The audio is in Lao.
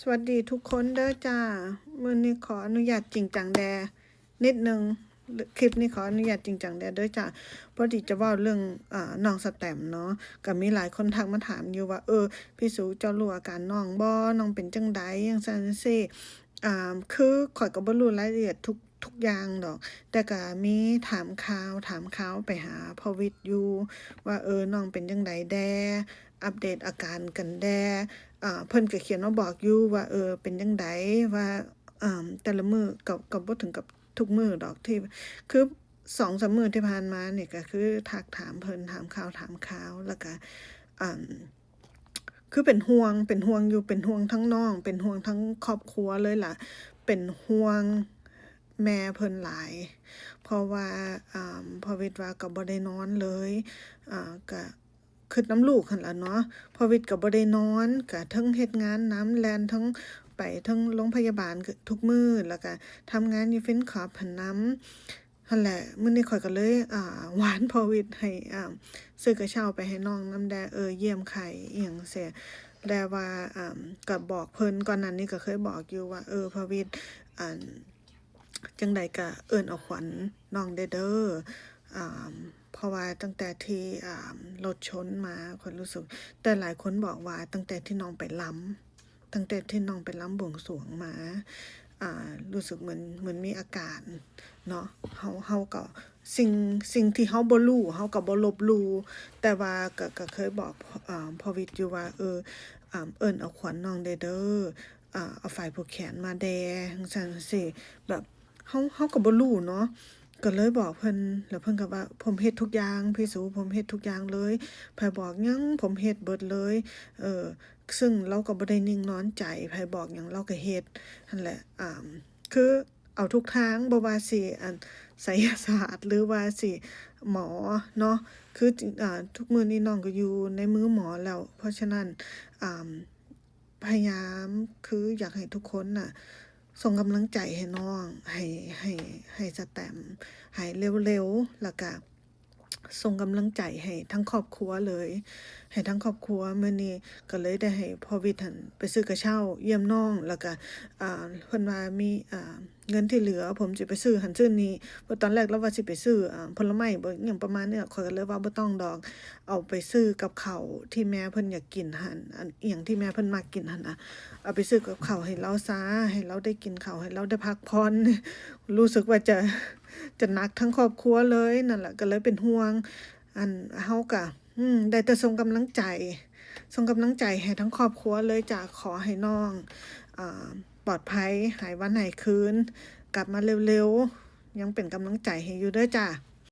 ສະຫວັດດີທຸກຄົນເດີຈ້າ. ມື້ນີ້ຂໍອະນຸຍາດຈິງຈັງແດ່ນິດໜຶ່ງ, ຄລິບນີ້ຂໍອະນຸຍາດຈິງຈັງແດ່ເດີຈ້າ. ພໍດີຈະເວົ້າເລື່ອງ ອາ ນ້ອງສະແຕມເນາະ. ກໍມີຫຼາຍຄົນທັກມາຖາມຢູ່ວ່າ ເອີ ພີ່ສູ ເຈົ້າຮູ້ອາການນ້ອງບໍ່? ນ້ອງເປັນຈັ່ງໃດ? ຈັ່ງຊັ້ນຈັ່ງຊີ້. ອາ ຄືຂ້ອຍກໍບໍ່ຮູ້ລາຍລະອຽດທຸກ ທຸກຢ່າງດອກ, ແຕ່ກໍມີຖາມຂ່າວ ຖາມຂ່າວໄປຫາພໍ່ວິດຢູ່ວ່າ ເອີ ນ້ອງເປັນຈັ່ງໃດແດ່? ອັບເດດອາການກັນແດ່. ອາ ເພິ່ນກໍຂຽນມາບອກຢູ່ວ່າ ເອີ ເປັນຈັ່ງໃດ? ວ່າ ອາ ແຕ່ລະມື້ ກໍ ກໍບໍ່ເຖິງກັບທຸກມື້ດອກ ທີ່ ຄືສອງສາມມື້ທີ່ຜ່ານມານີ້ ກໍຄືທັກຖາມເພິ່ນ ຖາມຂ່າວ ຖາມຂ່າວ ແລ້ວກໍ ອາ ຄືເປັນຫ່ວງ ເປັນຫ່ວງຢູ່ ເປັນຫ່ວງທັງນ້ອງ ເປັນຫ່ວງທັງຄອບຄົວເລີຍລະ. ເປັນຫ່ວງແມ່ເພິ່ນຫຼາຍ ເພາະວ່າ ອາ ພໍ່ວິດວ່າກໍບໍ່ໄດ້ນອນເລີຍ. ອາ ກະຄິດນຳລູກຫັ້ນລະເນາະ. ພໍ່ວິດກໍບໍ່ໄດ້ນອນ ກະເທິງເຮັດງານນຳ ແລ່ນເທິງ ໄປເທິງໂລງພະຍາບານທຸກມື້ ແລ້ວກະທຳງານຢູ່ Fin Corp ຫັ້ນນຳ. ຫັ້ນແຫຼະ ມື້ນີ້ຂ້ອຍກໍເລີຍ ອາ ວານພໍ່ວິດໃຫ້ ອາ ຊື້ກະເຊົ້າໄປໃຫ້ນ້ອງນຳແດ່ ເອີ ຢ້ຽມໄຂ້ອີ່ຫຍັງຊີ້. ແຕ່ວ່າ ອາ ກໍບອກເພິ່ນ ກ່ອນໜ້ານີ້ກໍເຄີຍບອກຢູ່ວ່າ ເອີ ພໍ່ວິດ ອັນ ຈັ່ງໃດກໍເອີ້ນເອົາຂວັນນ້ອງແດ່ເດີ. ອາ ເພາະວ່າຕັ້ງແຕ່ທີ່ ອາ ລົດຊົນມາ ຂ້ອຍຮູ້ສຶກ ແຕ່ຫຼາຍຄົນບອກວ່າຕັ້ງແຕ່ທີ່ນ້ອງໄປລຳ ຕັ້ງແຕ່ທີ່ນ້ອງໄປລຳບວງສວງມາ ອາ ຮູ້ສຶກເໝືອນ ເໝືອນມີອາການເນາະ. ເຮົາ ເຮົາກໍ ສິ່ງ ສິ່ງທີ່ເຮົາບໍ່ຮູ້ ເຮົາກໍບໍ່ລົບຫຼູ່, ແຕ່ວ່າກໍ ກໍເຄີຍບອກ ອາ ພໍ່ວິດຢູ່ວ່າ ເອີ ອາ ເອີ້ນເອົາຂວັນນ້ອງແດ່ເດີ ອາ ເອົາຝ້າຍຜູກແຂນມາແດ່ ຈັ່ງຊັ້ນຈັ່ງຊີ້. ແບບ ເຮົາ ເຮົາກໍບໍ່ຮູ້ເນາະ ກໍເລີຍບອກເພິ່ນ ແລ້ວເພິ່ນກໍວ່າ ຜົມເຮັດທຸກຢ່າງ ພີ່ສູ ຜົມເຮັດທຸກຢ່າງເລີຍ ໃຜບອກຫຍັງ ຜົມເຮັດເບິດເລີຍ. ເອີ ເຊິ່ງລາວກໍບໍ່ໄດ້ນິ່ງນອນໃຈ ໃຜບອກຫຍັງລາວກໍເຮັດຫັ້ນແຫຼະ. ອາ ຄືເອົາທຸກທາງ ບໍ່ວ່າຊິ ອັນ ໄສຍະສາດ ຫຼືວ່າຊິໝໍເນາະ. ຄື ອາ ທຸກມື້ນີ້ນ້ອງກໍຢູ່ໃນມືໝໍແລ້ວ. ເພາະສະນັ້ນ ອາ ພະຍາຍາມ ຄືຢາກໃຫ້ທຸກຄົນນະ ສົ່ງກຳລັງໃຈໃຫ້ນ້ອງ ໃຫ້ ໃຫ້ ໃຫ້ສະແຕມ ໃຫ້ເລັວໆ ແລ້ວກະ ສົ່ງກຳລັງໃຈໃຫ້ທັງຄອບຄົວເລີຍ ໃຫ້ທັງຄອບຄົວ. ມື້ນີ້ກໍເລີຍໄດ້ໃຫ້ພໍ່ວິດຫັ້ນໄປຊື້ກະເຊົ້າຢ້ຽມນ້ອງ ແລ້ວກະ ອາ ເພິ່ນວ່າມີ ອາ ເງິນທີ່ເຫຼືອ ຜົມຊິໄປຊື້ຫັ້ນຊື້ນີ້. ເພາະຕອນແລກລາວວ່າຊິໄປຊື້ ອາ ຜົນລະໄມ້ບໍ ຫຍັງປະມານນີ້ ຂ້ອຍກໍເລີຍວ່າບໍ່ຕ້ອງດອກ ເອົາໄປຊື້ກັບເຂົ້າທີ່ແມ່ເພິ່ນຢາກກິນຫັ້ນ ອັນ ອີ່ຫຍັງທີ່ແມ່ເພິ່ນມັກກິນຫັ້ນນະ ເອົາໄປຊື້ກັບເຂົ້າໃຫ້ລາວຊາ ໃຫ້ລາວໄດ້ກິນເຂົ້າ ໃຫ້ລາວໄດ້ພັກຜ່ອນ. ຮູ້ສຶກວ່າຈະ ຈະໜັກທັງຄອບຄົວເລີຍ. ນັ້ນລະ ກໍເລີຍເປັນຫ່ວງ. ອັນ ເຮົາກະ ອືມ ໄດ້ແຕ່ສົ່ງກຳລັງໃຈ ສົ່ງກຳລັງໃຈໃຫ້ທັງຄອບຄົວເລີຍຈ້າ. ຂໍໃຫ້ນ້ອງ ອາ ປອດໄພ ຫາຍວັນຫາຍຄືນ ກັບມາເລັວໆ. ຍັງເປັນກຳລັງໃຈໃຫ້ຢູ່ເດີຈ້າ.